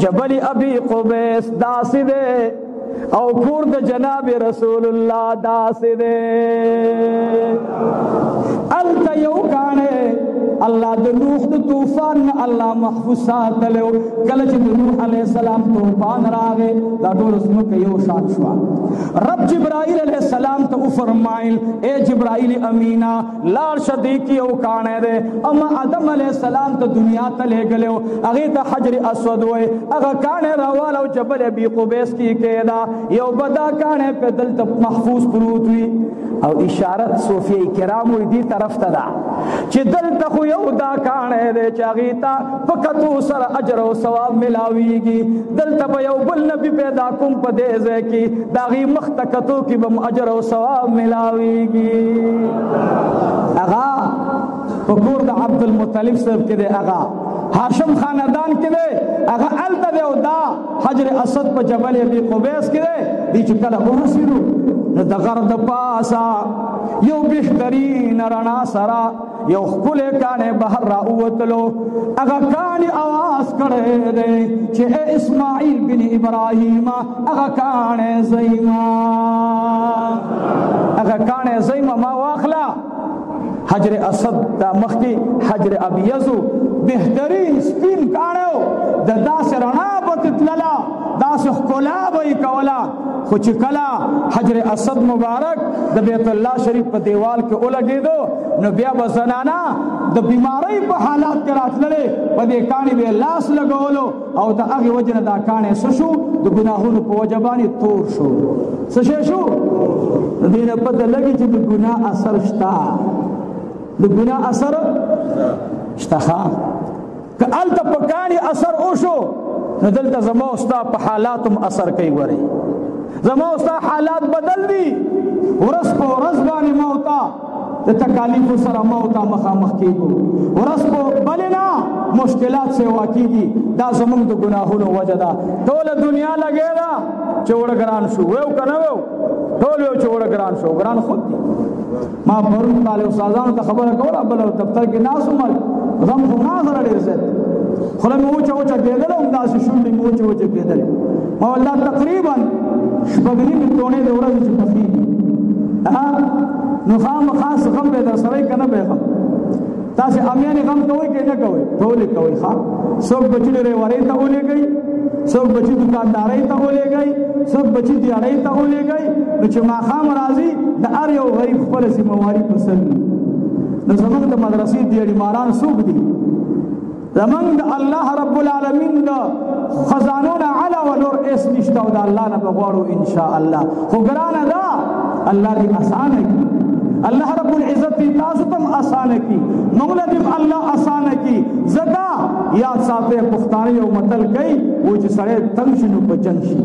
جبل ابي قبیس داسې دی او کور د جناب رسول الله داسې دی. هلته یو کاڼی الله د نوح د طوفان نه الله محفوظ ساتلو. کله چې د نوح علیه السلام توپان راغی دا ټول ځمکه یو شان شوه. رب جبرائیل علیه السلام ته وفرمایل اے جبرائیل امینا لاړ شه دې کې یو کاڼی دی، اما آدم علیه السلام ته دنیا ته لېږلی و، هغې ته حجر اسود وایي، هغه کاڼی راواله او جبل ابي قبیس کې کېده، یو به دا کاڼی په دلته محفوظ پروت وي. او اشارت صوفیه کرامو دې طرف ته ده چې دلته خو یو دا کاڼی دی چې هغې ته په کتو سره اجر او ثواب ملاویږي، دلته به یو بل نبي پیدا کوم په دې ځای کې، د هغې مخ ته کتو کې به اجر او ثواب ملاویږي. هغه په کور د عبدالمطلب صاحب کې دی، هغه هاشم خاندان کې دی، هغه هلته دی، او دا حجر اسود په جبل ابي قبیس کې دی. دی چې کله ورسېدو نو د غر د پاسه یو بهترین رڼا سره یو ښکلی کاڼی بهر راووتلو، هغه کاڼي اواز کړی دی چې ای اسماعیل بن ابراهیم هغه کاڼی زیمه، هغه کاڼی زیمه ما واخله. حجر اسد دا مخکې حجر ابیض بهترین سپین کاڼی و، د داسې رڼا به تلله، داسې ښکلا به یې کوله. خو چې کله حجر اسد مبارک د بیت الله شریف په دیوال کې ولګېدو نو بیا به زنانه د بیمارۍ په حالات کې راتللې، په دې کاڼي به یې لاس لګولو او د هغې وجې نه دا کاڼی څه شو؟ د ګناهونو په وجه باندې تور شو. څه شی شو؟ د دې نه پته لګي چې د ګناه اثر شته، د ګناه اثر شته. ښه که هلته په کاڼي اثر وشو نو دلته زما او ستا په حالات هم اثر کوي. ګورئ زما او ستا حالات بدل دي، ورځ په ورځ باندې ما او تا د تکالیفو سره ما او تا مخامخ کېږو، ورځ په بلې نه مشکلات سیوا کېږي. دا زموږ د ګناهونو وجه ده. ټوله دنیا لګې ده چې اوړه ګران شو، ویو که نه ویو؟ ټول ویو چې اوړه ګران شو، ګران خود دي. ما پرون طالب استادانو ته خبره کوله، بل دفتر کې ناست وم، غم خو ما سره ډېر زیات، خوله مې وچه وچه کېدله، همداسې شونډې مې وچې وچې کېدلې. ما ویل دا تقریبا شپږ نیمې تونې د ورځې چې پخېږي، نو خامخا څه غم به در سره که نه به غم؟ تاسې امیانې غم کوئ که نه کوئ؟ ټول یې کوئ. ښه څوک بچي ډریورۍ ته ولېږئ، څوک بچي دکاندارۍ ته ولېږئ، څوک بچي دیاړۍ ته ولېږئ، نو چې ماښام راځي د هر یو غریب خپله ذمهواري په سر وي. نو زموږ د مدرسې دیاړي څوک دي؟ زموږ د الله رب العالمین د خزانو نه علاوه نور هېڅ نشته، او د الله نه به غواړو انشاءالله. خو ګرانه ده الله دې اسانه کړي، الله رب العزت دې تاسو ته هم اسانه کړي، موږ له دې هم الله اسانه کړي. ځکه یاد ساتئ پښتانه یو متل کوي، وایي چې سړی تنګ شي نو په جنګ شي.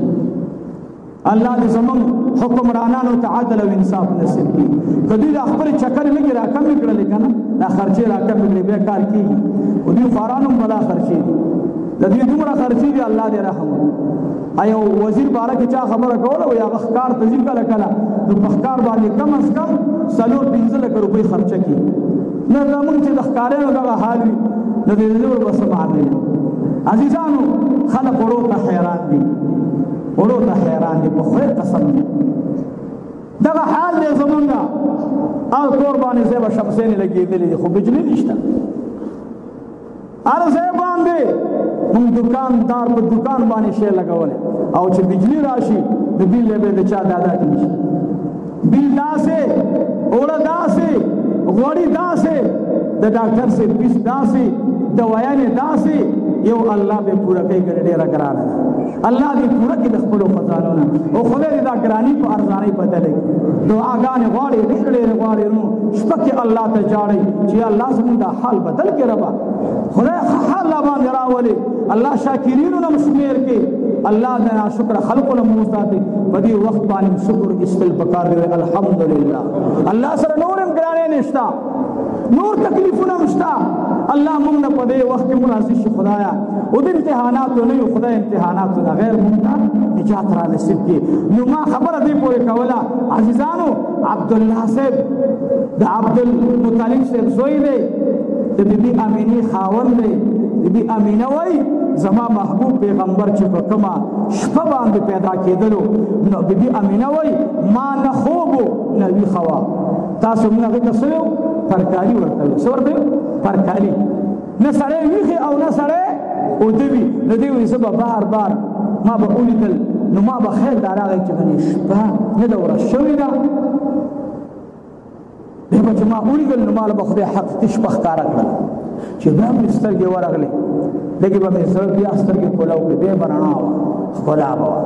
الله دې زموږ حکمرانانو ته عدل او انصاف نصیب کړي. که دوی دا خپلې چکرې لږې راکمې کړلې که نه، دا خرچې راکمې کړې بیا کار کېږي. خو دوی خواران هم بلا خرچې دي، د دوی دومره خرچې دي، الله دې رحم وکړي. ایو وزیر باره کې چا خبره کوله، وایي هغه ښکار ته ځي کله کله، نو په ښکار باندې کم از کم 4-5 لکه روپۍ خرچه کړي. نه زموږ چې د ښکاریانو دغه حال وي نو د نور به څه معامله. عزیزانو خلک وړو ته حیران دي، وړو ته حیران دي، په خدای قسم دی دغه حال دی زمونږ. او کور باندې ځای به شمسینې لګېدلې دي خو بجلي نشته. هر ځای باندې موږ دکاندار په دکان باندې شی لګولی، او چې بجلي راشي نو بیل به د چا دادا کې نشي. بیل داسې، اوړه داسې، غوړي داسې، د ډاکټر صاحب فیس داسې، دوایانې داسې، یو الله به پوره کوي. ګنې ډېره ګرانه ده، الله دې پوره کړي د خپلو خزانو نه، او خدای دې دا ګراني په ارزانۍ بدله کړي. دعاګانې غواړي، ډېر ډېرې غواړي، نو شپه کې الله ته ژاړئ چې الله زموږ دا حال بدل کړي ربه، خدای ښه حال را باندې راولي. الله شاکرینو نه شمېر کړي، الله د ناشکره خلقو نه مو وساتي. په دې وخت باندې شکر ایستل پکار دی. الحمدلله الله سره نور هم ګرانې نشته، نور تکلیفونه هم شته. الله موږ نه په دې وخت کې موږ راضي شي خدایا، او د امتحاناتو نه یو خدای امتحاناتو نه غیر موږ ته نجات را نصیب کړي. نو ما خبره دې پورې کوله عزیزانو، عبدالله صاحب د عبدالمطلب صاحب زوی دی، د بیبي امینې خاوند دی. بیبي امینه وایي زما محبوب پیغمبر چې په کومه شپه باندې پیدا کېدلو، نو بیبي امینه وایي ما نه خوب و نه ویښه وه. تاسو موږ هغې ته څه ویو؟ پرکالي ورته ویو. څه ورته ویو؟ پرکالي. نه سړی ویښ او نه سړی اوده وي. نو دی وایي زه به بار بار ما به ولیدل، نو ما به خیال دا راغی چې ګنې شپه نه ده ورځ شوې ده. بیا به چې ما ولیدل نو ما له به خدای حقیقي شپه ښکاره کړله، چې بیا مې سترګې ورغلې، لږې به مې زړه بیا سترګې کولاو کړې، بیا به رڼا وه، ښکلا به وه.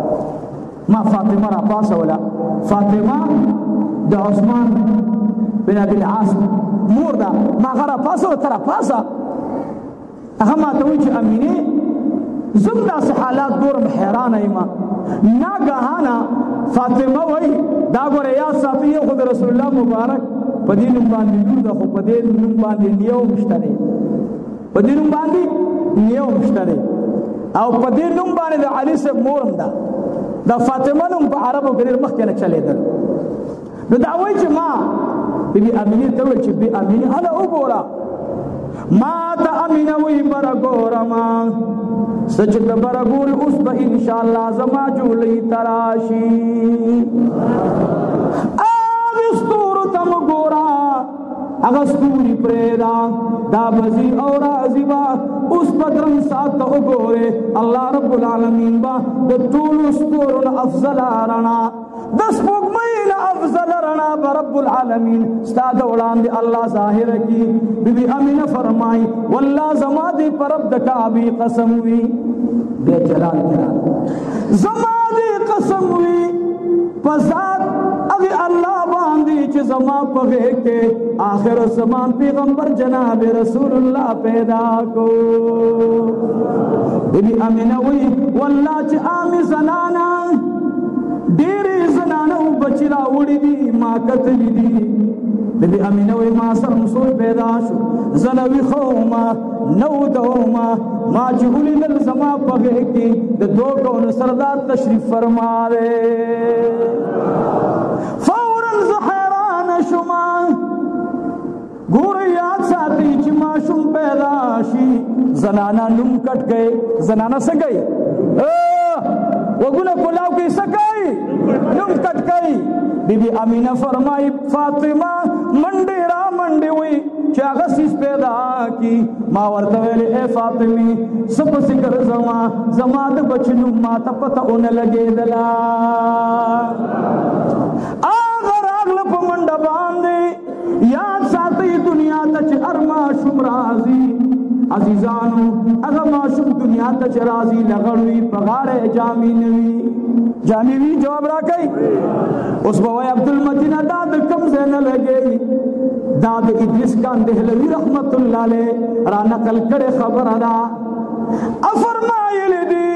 ما فاطمه راپاڅوله، فاطمه د عثمان بن ابي العاص مور ده، ما هغه راپاڅوله، ته راپاڅه. هغه ما ته وایي چې امینې زه هم داسې حالات ګورم، حیرانه یم. ناګهانه فاطمه وایي دا ګوره یاد ساتئ، یو خو د رسول الله مبارک په دې نوم باندې لور ده، خو په دې نوم باندې نیو هم شته دی، په دې نوم باندې نیو هم شته دی، او په دې نوم باندې د علي صاحب مور هم ده. د فاطمه نوم په عربو کې ډېر مخکې نه چلېدل. نو دا وایي چې ما بي بي امینې ته وویل چې بي امینې هله وګوره، ما ته امینه وایي بره ګوره، ما څه چې ته بره ګورې اوس به انشاءالله زما جولۍ ته راشي. هغې ستورو ته مه ګوره، هغه ستوري پرېږده، دا به ځي او راځي به، اوس به درم ساعت ته وګورې، الله رب العالمین به د ټولو ستورو نه افضله رڼا، د سپوږمۍ نه افضل رڼا به رب العالمین ستا د وړاندې الله ظاهر کړي. بي بي امینه فرمایي والله زما دې په رب د کعبې قسم وي، بیا جلال جلال زما دې قسم وي په ذات هغې الله باندې چې زما په غېږ کې آخر زمان پیغمبر جناب رسول الله پیدا کو. بي بي امینه وایي والله چې عامې زنانه ډېرې زنانه بچي راوړي دي، ما کتلي دي. بي بي امینه وایي ما سره مسوی پیدا شو، زه نه ویښه ومه نه وده ومه، ما چې ولیدل زما په غېږ کې د دوو کونو سردار تشریف فرما دی. فوراً زه حیرانه شوم. ګورئ یاد ساتئ چې ماشوم پیدا شي زنانه نوم کټ کوي، زنانه څه کوي؟ وګونه کولاو کې څه کوي؟ نوم کټ کوي. بی بی امینه فرمایي فاطمه منډې را منډې وي چې هغه څیز پیدا کی. ما ورته ویلې ای فاطمې څه پسې ګرځمه، زما د بچي نوم ما ته پته ونه لګېدله. هغه راغله په منډه باندې. یاد ساتئ دنیا ته چې هر ماشوم راځي عزیزانو، هغه ماشوم دنیا ته چې راځي لغړ وي، په غاړه یې جامې نه وي. جامې وي؟ جواب راکړئ. اوس به وایي عبدالمتین دا د کوم ځای نه لګوي؟ دا د ادریس خان دهلوي رحمت الله علیه را نقل کړې خبره ده. افرمایلی دي،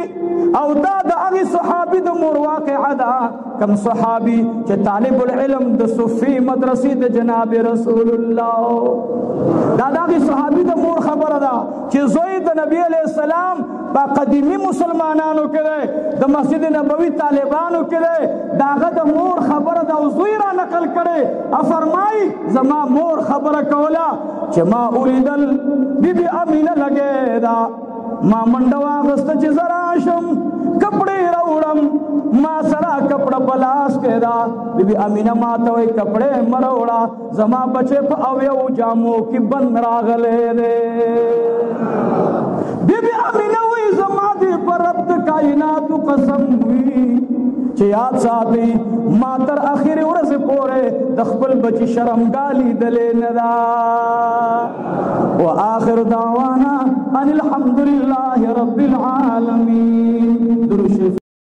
او دا د هغې صحابي د مور واقعه ده، کم صحابي چې طالب العلم د صفي مدرسې د جناب رسول الله. دا د هغې صحابي د مور خبره ده چې زوی د نبی علیه السلام په قدیمي مسلمانانو کې دی، د مسجد نبوي طالبانو کې دی، د هغه د مور خبره ده او زوی را نقل کړې. افرمایي زما مور خبره کوله چې ما ولیدل بي بي امینه لګېده، ما منډه واخیسته چې زه راشم کپړې راوړم، ما سره کپړه په لاس کې ده. بي بي امینه ما ته وایي کپړې مه راوړه، زما بچی په اویو جامو کې بند راغلی دی. بي بي امینه وایي زما دې په رب د کایناتو قسم وي چې یاد ساتئ ما تر اخرې ورځې پورې د خپل بچي شرمګاه لیدلې نه ده. وآخر دعوانا ان الحمد لله رب العالمين. درود شریف.